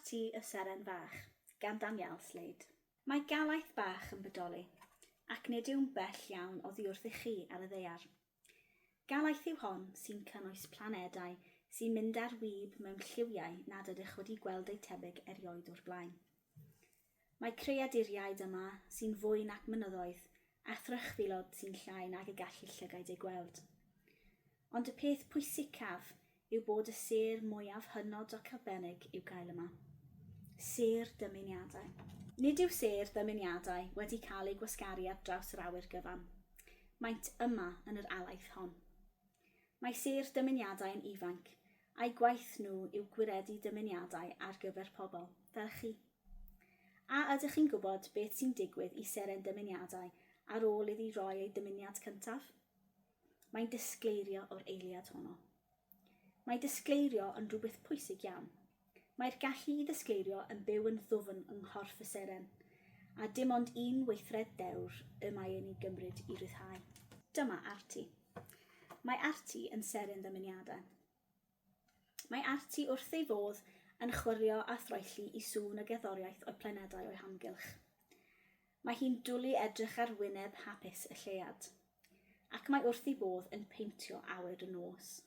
Arti y Seren Fach gan Danielle Slade. Mae galaeth bach yn bodoli, ac nid yw'n bell iawn oddi wrthych chi ar y ddaear. Galaeth yw hon sy'n cynnwys planedau sy'n mynd ar wib mewn lliwiau nad ydych wedi gweld eu tebyg erioed o'r blaen. Mae creaduriaid yma sy'n fwy nag mynyddoedd a thrychfilod sy'n llai nag y gall y llygaid eu gweld. Ond y peth pwysicaf yw bod y sêr mwyaf hynod ac arbennig i'w gael yma. Sêr dymuniadau. Nid yw sêr dymuniadau wedi cael eu gwasgaru ar draws yr awyr gyfan. Maent yma yn yr alaeth hon. Mae sêr dymuniadau yn ifanc, a'u gwaith nhw yw gwireddu dymuniadau ar gyfer pobl, fel chi. A ydych chi'n gwybod beth sy'n digwydd i seren dymuniadau ar ôl iddi roi ei dymuniad cyntaf? Mae'n disgleirio o'r eiliad honno. Mae disgleirio yn rhywbeth pwysig iawn. Mae'r gallu i ddisgleirio yn byw yn ddwfn yng nghorff y seren, a dim ond un weithred dewr y mae e'n ei gymryd i ryddhau. Dyma Arti. Mae Arti yn seren ddymuniadau. Mae Arti wrth ei fodd yn chwyrlio a throelli i sŵn y gerddoriaeth o'i phlanedau o'i hamgylch. Mae hi'n dwlu edrych ar wyneb hapus y lleuad, ac mae wrth ei bodd yn peintio awyr y nos.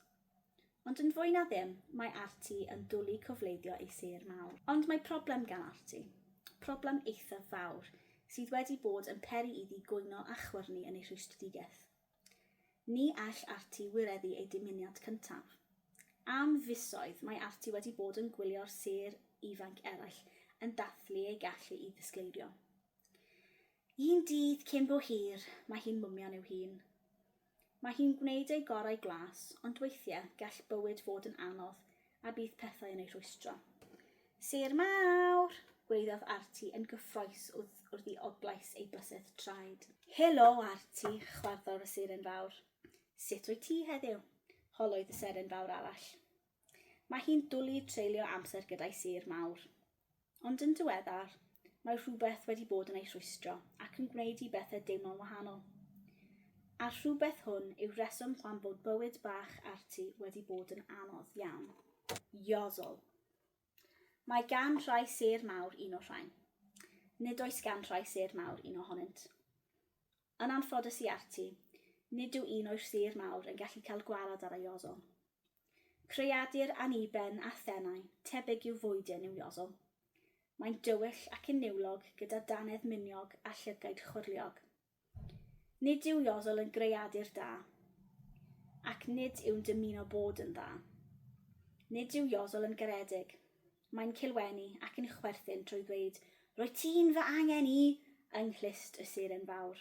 Ond yn fwy na ddim, mae Arti yn dwlu cofleidio ei sêr mawr. Ond mae problem gan Arti. Problem eithaf fawr, sydd wedi bod yn peri iddi gwyno a chwyrnu yn ei rhwystredigaeth. Ni all Arti wireddu ei dymuniad cyntaf. Am fisoedd, mae Arti wedi bod yn gwylio'r sêr ifanc eraill yn dathlu ei gallu i ddisgleirio. Un dydd cyn bo hir, mae hi'n mwmian i'w hun. Mae hi'n gwneud ei gorau glas, ond weithiau gall bywyd fod yn anodd a bydd pethau yn ei rhwystro. Sêr mawr! gwaeddodd Arti yn gyffrous wrth i oglais ei bysedd traed. Helo, Arti, chwarddodd y seren fawr. Sut wyt ti heddiw? holodd y seren fawr arall. Mae hi'n dwlu treulio amser gyda'i sêr mawr. Ond yn diweddar, mae rhywbeth wedi bod yn ei rhwystro ac yn gwneud i bethau deimlo'n wahanol. A'r rhywbeth hwn yw rheswm pam bod bywyd bach Arti wedi bod yn anodd iawn. Iosol. Mae gan rhai sêr mawr un o'r rhain. Nid oes gan rhai sêr mawr un ohonynt. Yn anffodus i Arti, nid yw un o'r sêr mawr yn gallu cael gwared ar ei iosol. Creadur anniben a thenau, tebyg i'w fwydyn yw iosol. Mae'n dywyll ac yn niwlog gyda dannedd miniog a llygaid chwyrliog. Nid yw iosol yn greadur da, ac nid yw'n dymuno bod yn dda. Nid yw iosol yn garedig. Mae'n cilwenu ac yn chwerthin trwy ddweud, Rwyt ti'n fy angen i! yng nghlust y seren fawr.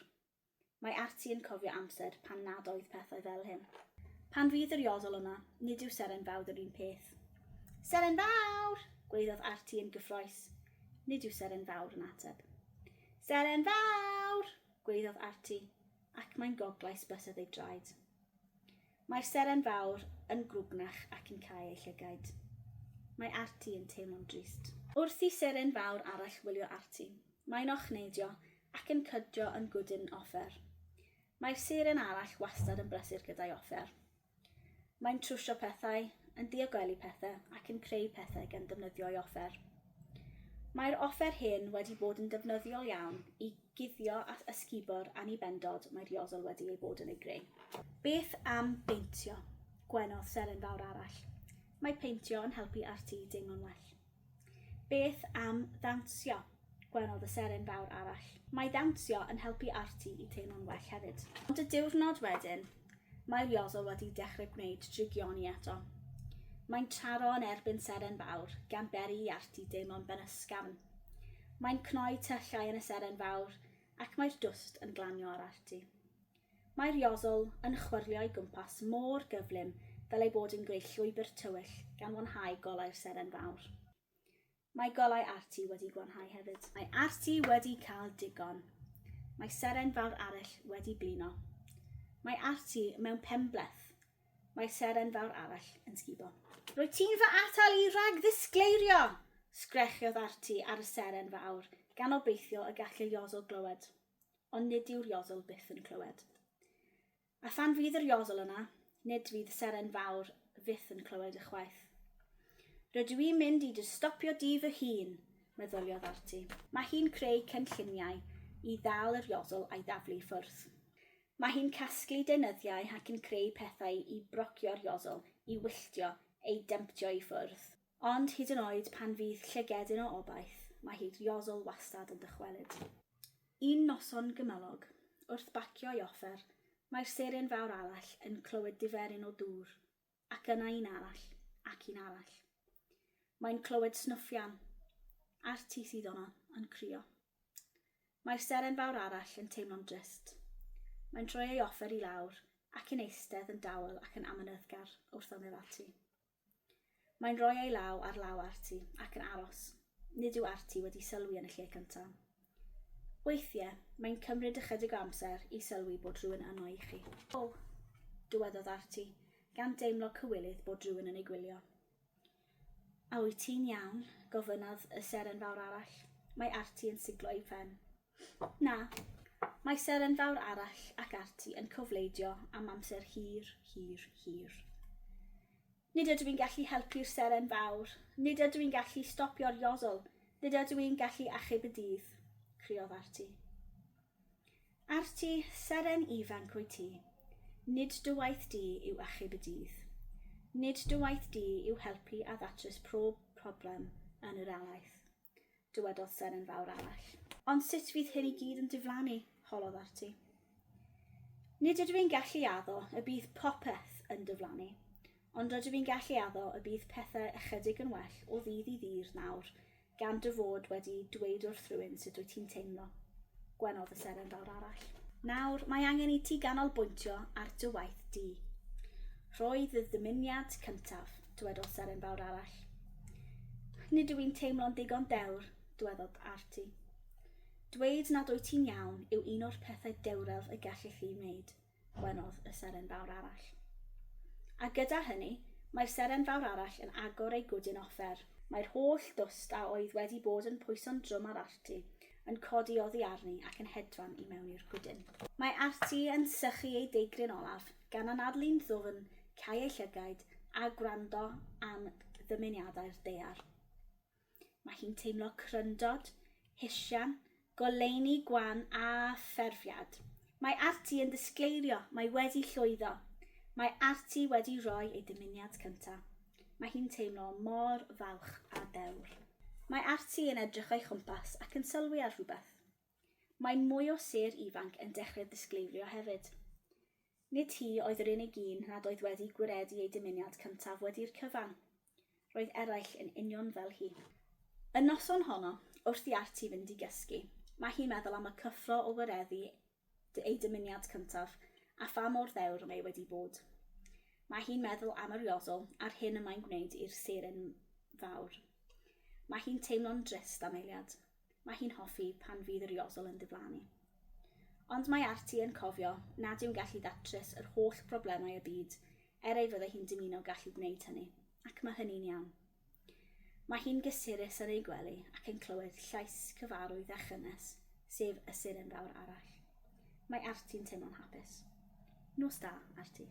Mae Arti yn cofio amser pan nad oedd pethau fel hyn. Pan fydd yr iodl yna, nid yw Seren Fawr yr un peth. Seren Fawr! gwaeddodd Arti yn gyffrous. Nid yw Seren Fawr yn ateb. Seren Fawr! gwaeddodd Arti, ac mae'n goglais bysedd ei draed. Mae'r Seren Fawr yn grwgnach ac yn cau ei llygaid. Mae Arti yn teimlo'n drist. Wrth i Seren Fawr arall wylio Arti, mae'n ochneidio ac yn cydio yn gwdyn offer. Mae'r seren arall wastad yn brysur gyda'i offer. Mae'n trwsio pethau, yn diogelu pethau ac yn creu pethau gan ddefnyddio'i offer. Mae'r offer hyn wedi bod yn defnyddiol iawn i guddio a ysgubo'r annibendod mae'r iosol wedi ei bod yn ei greu. Beth am beintio? Gwenodd seren fawr arall. Mae peintio yn helpu arti i deimlo'n well. Beth am ddawnsio? Gwenodd y seren fawr arall. Mae dawnsio yn helpu Arti i teimlo'n well hefyd. Ond y diwrnod wedyn, mae'r Iosol wedi dechrau gwneud drygioni eto. Mae'n taro yn erbyn seren fawr, gan beri i Arti deimlo'n benysgafn. Mae'n cnoi tyllau yn y seren fawr, ac mae'r dwst yn glanio ar Arti. Mae'r Iosol yn chwyrlio i gwmpas mor gyflym fel ei bod yn gwneud llwybr tywyll gan wanhau golau'r seren fawr. Mae golau Arti wedi gwanhau hefyd. Mae Arti wedi cael digon. Mae seren fawr arall wedi blino. Mae Arti mewn penbleth. Mae seren fawr arall yn sgubo. Rwyt ti'n fy atal i rhag ddisgleirio! Sgrechiodd Arti ar y seren fawr, gan obeithio y gall y Iosol glywed. Ond nid yw'r Iosol byth yn clywed. A phan fydd yr iosol yna, nid fydd seren fawr fyth yn clywed ychwaith. Rydw i'n mynd i dy stopio di fy hun, meddyliodd Arti. Mae hi'n creu cynlluniau i ddal yr iosl a'i ddaflu i ffwrdd. Mae hi'n casglu deunyddiau ac yn creu pethau i brocio'r iosl, i wylltio, ei demtio i ffwrdd. Ond hyd yn oed pan fydd llygedyn o obaith, mae hi'r iosl wastad yn dychwelyd. Un noson gymylog, wrth bacio ei offer, mae'r seren fawr arall yn clywed diferyn o dŵr, ac yna un arall, ac un arall. Mae'n clywed snwffian, a'r tŷ sydd yno yn crio. Mae'r seren fawr arall yn teimlo'n drist. Mae'n troi ei offer i lawr ac yn eistedd yn dawel ac yn amyneddgar wrth ymyl Arti. Mae'n rhoi ei law ar law Arti ac yn aros. Nid yw Arti wedi sylwi yn y lle cyntaf. Weithiau, mae'n cymryd ychydig o amser i sylwi bod rhywun yno i chi. O, dywedodd Arti, gan deimlo cywilydd bod rhywun yn ei gwylio. A wyt ti'n iawn? gofynnodd y seren fawr arall. Mae Arti yn siglo ei phen. Na. Mae seren fawr arall ac Arti yn cofleidio am amser hir, hir, hir. Nid ydw i'n gallu helpu'r seren fawr. Nid ydw i'n gallu stopio'r iosl. Nid ydw i'n gallu achub y dydd, criodd Arti. Arti, seren ifanc wyt ti. Nid dy waith di yw achub y dydd. Nid dy waith di yw helpu a ddatrys prob problem yn yr alaeth, dywedodd seren fawr arall. Ond sut fydd hyn i gyd yn diflannu? holodd Arti. Nid ydw i'n gallu addo y bydd popeth yn diflannu, ond rydw i'n gallu addo y bydd pethau ychydig yn well o ddydd i ddydd nawr gan dy fod wedi dweud wrth rhywun sut wyt ti'n teimlo. Gwenodd y seren fawr arall. Nawr, mae angen i ti ganolbwyntio ar dy waith di. Rhoi dy ddymuniad cyntaf, dywedodd seren fawr arall. Nid yw i'n teimlo'n ddigon dewr, dywedodd Arti. Dweud nad wyt ti'n iawn yw un o'r pethau dewraf y gallech chi wneud, gwenodd y seren fawr arall. A gyda hynny, mae'r seren fawr arall yn agor ei gwdyn offer. Mae'r holl dwst a oedd wedi bod yn pwyso'n drwm ar Arti yn codi oddi arni ac yn hedfan i mewn i'r gwdyn. Mae Arti yn sychu ei deigryn olaf, gan anadlu'n ddwfn, cau ei llygaid, a gwrando am ddymuniadau'r daear. Mae hi'n teimlo cryndod, hisian, goleuni gwan a pherfiad. Mae Arti yn disgleirio, mae wedi llwyddo. Mae Arti wedi rhoi ei dymuniad cyntaf. Mae hi'n teimlo mor falch a dewr. Mae Arti yn edrych o'i chwmpas ac yn sylwi ar rhywbeth. Mae mwy o sêr ifanc yn dechrau disgleirio hefyd. Nid hi oedd yr unig un nad oedd wedi gwireddu ei dymuniad cyntaf wedi'r cyfan. Roedd eraill yn union fel hi. Y noson honno, wrth i Arti fynd i gysgu, mae hi'n meddwl am y cyffro o wireddu ei dymuniad cyntaf a pha mor ddewr mae wedi bod. Mae hi'n meddwl am yr iosl a'r hyn y mae'n gwneud i'r seren fawr. Mae hi'n teimlo'n drist am eiliad. Mae hi'n hoffi pan fydd yr iosl yn diflannu. Ond mae Arti yn cofio nad yw'n gallu ddatrys yr holl broblemau y byd, er ei fydde hi'n dymuno gallu gwneud hynny, ac mae hynny'n iawn. Mae hi'n gysurus yn ei gwely ac yn clywed llais cyfarwydd a chynnes, sef y seren fawr arall. Mae Arti'n teimlo'n hapus. Nos da, Arti.